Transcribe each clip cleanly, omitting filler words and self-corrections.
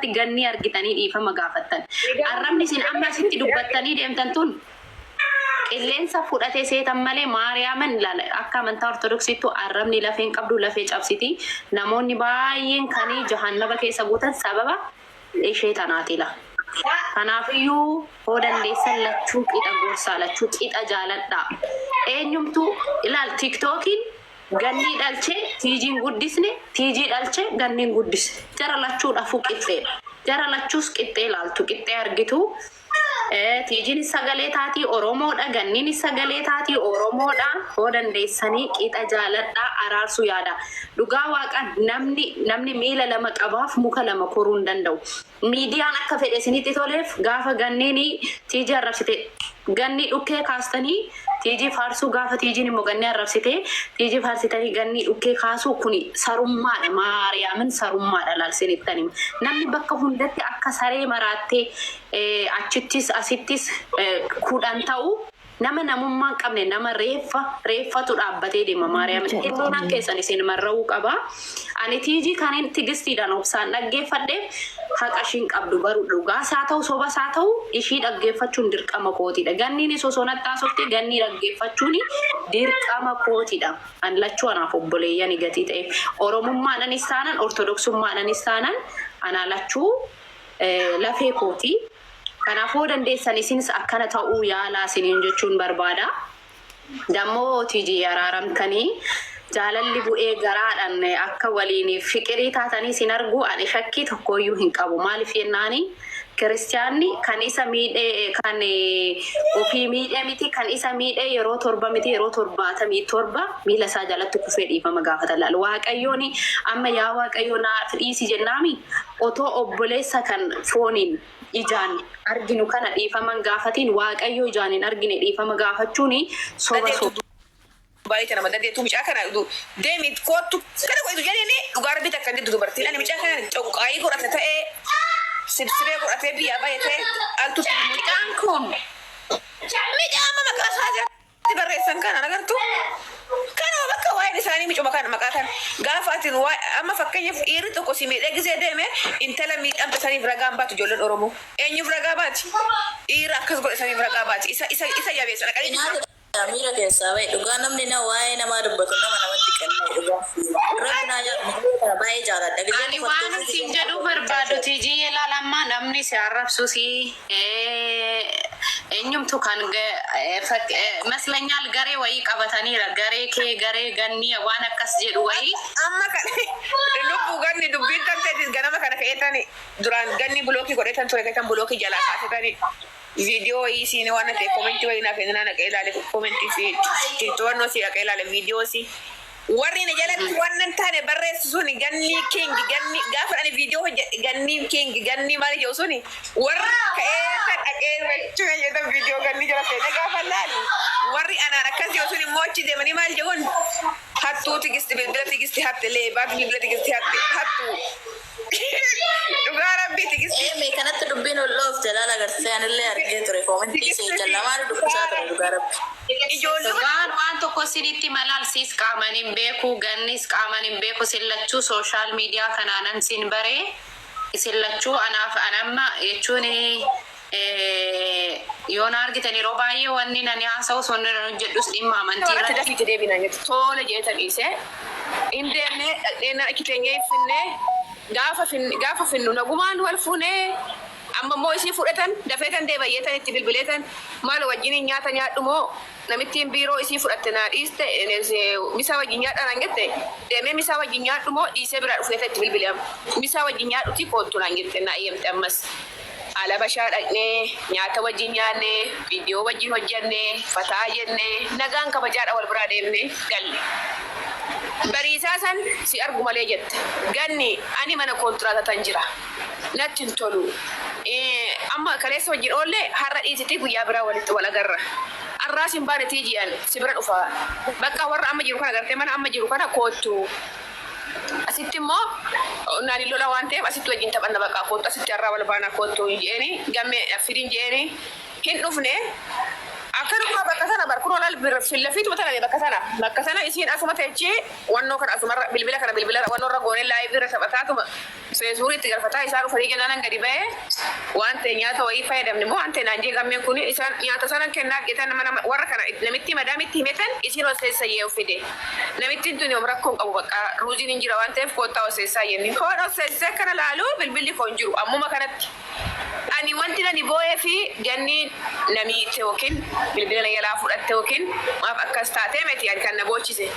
akkamitti gannii argitanii dhiifama gaafattan? Arrabni isin amma asitti dubbattanii deemtan tun qilleensa fudhate seetan malee, Maariyaamin ilaala, akka amantaa Ortodoksiittu arrabni lafee hin qabdu, lafee cabsiti. Namoonni baay'een kan jahannaba keessa guutan sababa ishee tanaatila. Kanaafiyyuu hoo dandeessan lachuu qixa gorsaa, lachuu qixa jaaladhaa. Eenyumtuu ilaal, TikTokiin gannii dhalchee Tiijiin guddisne, Tiijii dhalchee ganniin guddisne. Jara lachuudhaafuu qixxeedha. Jara lachuus qixxee ilaaltu, qixxee argitu. Tiijiinis sagalee taatii Oromoodha, ganniinis sagalee taatii Oromoodha. Hoo dandeessanii qixa jaaladhaa, araarsuu yaada. Dhugaa Waaqaan namni miila lama qabaaf muka lama koruu hin danda'u. Miidiyaan akka fedhe isinitti toleef gaafa ganniin Tiijii arrabsite ganni dhukkee kaastanii Tiijii faarsuu, gaafa Tiijiin immoo ganni arrabsite Tiijii faarsitanii ganni dhukkee kaasuu, kuni sarummaadha. Maariyaamin, sarummaadha. Laal, isinittan hima. Namni bakka hundatti akka saree maraattee achittis asittis 10 ta'u nama namummaa hin qabne, nama reeffa reeffatu dhaabbatee deema. Maariyaamin, hilleenaan keessan isin marra'uu qaba. Ani Tiijii kanin Tigistiidhaan obsaan dhaggeeffadheef haqa ishiin qabdu baru, dhugaas haa ta'u sobas haa ta'u, ishii dhaggeeffachuun dirqama kootidha. Ganniinis osoo natti haasofte gannii dhaggeeffachuun dirqama kootidha. An lachuu anaaf obboleeyyani gatii ta'eef, Oromummaadhanis taanan Ortodoksummaadhanis taanan, anaa lachuu lafee kooti. Kanaafuu dandeessan isinis akkana ta'uu yaalaa isiniin jechuun barbaada. Dammoo Tiijii, araaramtanii jaalalli bu'ee garaadhaan akka waliin fiqirii taatanii isin argu ani shakkii tokkooyyuu hin qabu. Maaliif jennaani, kiristiyaanni kan isa miidhee, kan ofii miidhee miti, kan isa miidhee yeroo 7 miti, yeroo 77 miila isaa jalatti kufee dhiifama gaafata. Laal, Waaqayyoon amma "Yaa Waaqayyo, naaf dhiisi" jennaami, otoo obboleessa kan fooniin ijaan arginu kana dhiifaman gaafatiin, Waaqayyo ijaan hin argine dhiifama gaafachuun soba. Dandeettu Soba. Baay'ee nama dandeettu mucaa kana deemi koottu kana godhitu jedhini. Dhugaa Rabbii takka hin diddu dubartiin. Ani mucaa kana coqqaayii godhate ta'ee, sibsibee godhatee biyyaa bahe ta'e altutti. Mucaan kun Mucaa amma maqaa isaa asirratti barreessan kana agartu. Kanuma bakka waa'een isaanii micuma kana maqaa kana gaafa atin amma fakkeenyaaf dhiirri tokko si miidhee gisee deeme, intala miidhamte saniif ragaan baatu. Ijoolleen Oromoo eenyuuf ragaa baati? Dhiira akkas godhe saniif ragaa baati. Isa jabeessa dhaqanii. Miira keessaa bahe dhugaa. Namni na waa'ee namaa dubbatu nama namatti kennee dhugaa. Rabbi naa jaalladha, kana baay'ee jaaladha. Gizee Ani waan siin jedhuu barbaadu, Tiijii, ilaalamma, namni si arrabsus eenyumtu kan maslanyaal garee wayii qabataniira, garee kee, garee gannii, waan akkas jedhu wayii. Amma kan lubbuu ganni dubbiin tanteetis ganama kana ka'eetani duraan ganni block godhetan ture, kan block jalaa kaasetani viidiyoo wayii siin waan ta'e comment wayii naaf kennaa, naqee ilaale, comment si to'annoo si dhaqee ilaale viidiyoo si. Warri na jalatti waan nan taane barreessu suni ganni king, ganni gaafa ani viidiyoo hojjedhe ganni king, ganni maal jedhu suni, warri ka'ee kan dhaqee jechuu jedhan viidiyoo ganni jala seenee gaafa laalu, warri anaan akkas jedhu sun immoo achi deemanii maal jedhuun, hattuu Tigisti, bilbila Tigisti hatte, leebaatu bilbila Tigisti hatte, hattuu. Dhugaa Rabbii Tigisti. Ee, kanatti dubbiin ol dhoofte, laala agarsiisee, anillee argee ture comment ishee jallamaanu dubbisaa ture, dhugaa Rabbi. Ijoolluma. Waan tokko isinitti malaal, siis qaaman hin beeku, gannis qaaman hin beeku, isin lachuu social media kanaanan sin baree. Isin lachuu anaaf anamma jechuun yoo na argitan yeroo baay'ee wanni nani haasa'us wanni nan hojjedhus dhimma amantii Irratti irratti. Dafiitti deebinaa jette. Toole jeetan dhiisee hin deemnee, dhaqnee achi teenyee finnee, gaafa finnu nagumaan wal fuunee. Amma immoo isii fudhatan dafeetan deebayyeetan itti bilbileetan, maal wajjiniin nyaata nyaadhu moo namittiin biiroo isii fudhatte naa dhiiste, misaa wajjin nyaadhaa naan jette, deemee misaa wajjin nyaadhu moo dhiisee biraa dhufeeta itti bilbile. Amma misaa wajjin nyaadhuti koottu naan jette, naa eeyyamte. Ammas alabashaa dhaqnee nyaata wajjin nyaannee, viidiyoo wajjin hojjannee, fataa jennee, nagaan kabajaadha wal biraa deemnee galle. Bariisaa san si argu malee jette ganni, ani mana kontiraatatan jira, natti hin tolu. Amma kaleessa wajjin oollee, har'a dhiisiti, guyyaa biraa walitti wal agarra. Arraas hin baane tiiji'an si bira dhufa. Bakka warra amma jiru kana gartee, mana amma jiru kana koottu. Asitti immoo naan hin lola waan ta'eef asitti wajjin taphanna, bakka koottu, asitti har'aa wal baanaa koottu jeeni, gammee fidin jeeni, hin dhufne. Akkanuma bakka sana bar kunoo laal, fillafiituma tana bakka sana isiin asuma teechee wannoo kana asumarra bilbila kana bilbila wannoo irra goonee live irra taphataatuma. Feesbuukii itti galfataa isaan dhufanii jennaanan gadi ba'ee waan ta'e nyaata wayii fayyadamne moo waan ta'e naan jee gammeen kun isaan nyaata sanan kennaaf jetan nama nama warra kana namitti madaamitti himetan isiin ol seessa yee fide. Namittiin tuni hom rakkoo hin qabu bakka ruuziin hin jira waan ta'eef koottaa ol seessaa jenni. Hoon ol seessee akkana laalu bilbilli koo hin jiru ammuma kanatti. Ani wanti nani boo'ee fi ganni na miite yookiin bilbila na jalaa fudhatte yookiin maaf akkas taatee miti ani kan na boochise.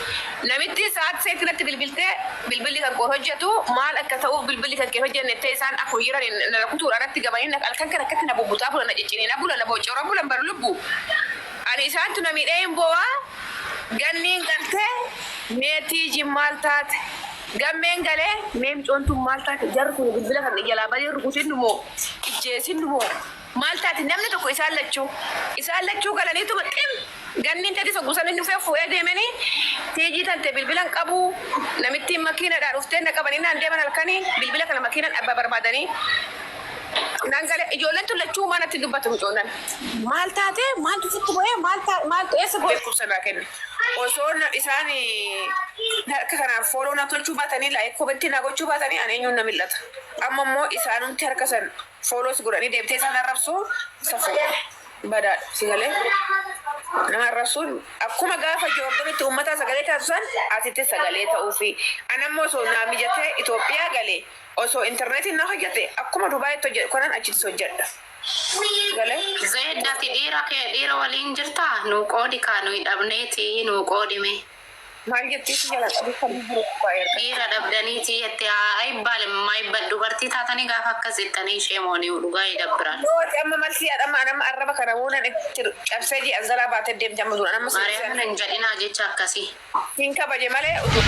Namittiin sa'aati seetti natti bilbiltee bilbilli kan koo hin hojjetu maal akka ta'uuf bilbilli kan kee hin hojjenne jettee isaan akkuma jiraniin na rukutuudhaan natti gamanii halkan kana akkatti na bubbutaa bulan na cicciniinaa bulan na booccoora bulan bar lubbu. Ani isaantu na miidhee hin boo'aa ganniin galtee mee tiijiin maal taate Gammeen galee mee micoon tun maal taate jarri kun bilbila kan jalaa badee rukutinnu moo ijjeesinnu moo maal taate namni tokko isaan lachuu isaan lachuu galaniituma xim ganniin tati sogguu san inni dhufee fuudhee deemanii tiijii tante bilbila hin qabu namittiin makiinadhaa dhuftee na qabanii naan deeman halkanii bilbila kana makiinan abba barbaadanii naan galee ijoolleen tun lachuu maa natti dubbatu micoonan maal taate maaltu sitti bu'ee maal maaltu eessa beekumsa naa kenne. Osoo isaan harka kanaan follow na tolchuu baatanii like comment na gochuu baatanii ani eenyuun na mil'ata. Amma immoo isaanumti harka san follow si godhanii deebitee isaan arrabsuu safuudha. Badaadha si galee. Nama arrabsuun akkuma gaafa Joordanitti uummataa sagalee taatu san asitti sagalee ta'uufi. Ani ammoo osoo naa mijatee Itoophiyaa galee osoo intarneetiin na hojjete akkuma Dubaayitti hojjedhu kanan achittis hojjedha. Galee. Zeed ati dhiira kee dhiira waliin jirtaa nuu qoodi kaa nuyi dhabneeti nuu qoodi mee. Maal jettii si jala qabu kan jiru baay'ee argata. Dhiira dhabdaniiti jette haa ayibbaalim maayibban dubartii taatanii gaafa akkas jettanii ishee mooniu dhugaa idabbiraan. Yooti amma malsii amma amma arraba kana wuunan itti cabsee ji'an zalaa baatee deemti amma duraan amma Maariyaamin hin jedhinaa jecha akkasii. Hin kabaje malee utuu.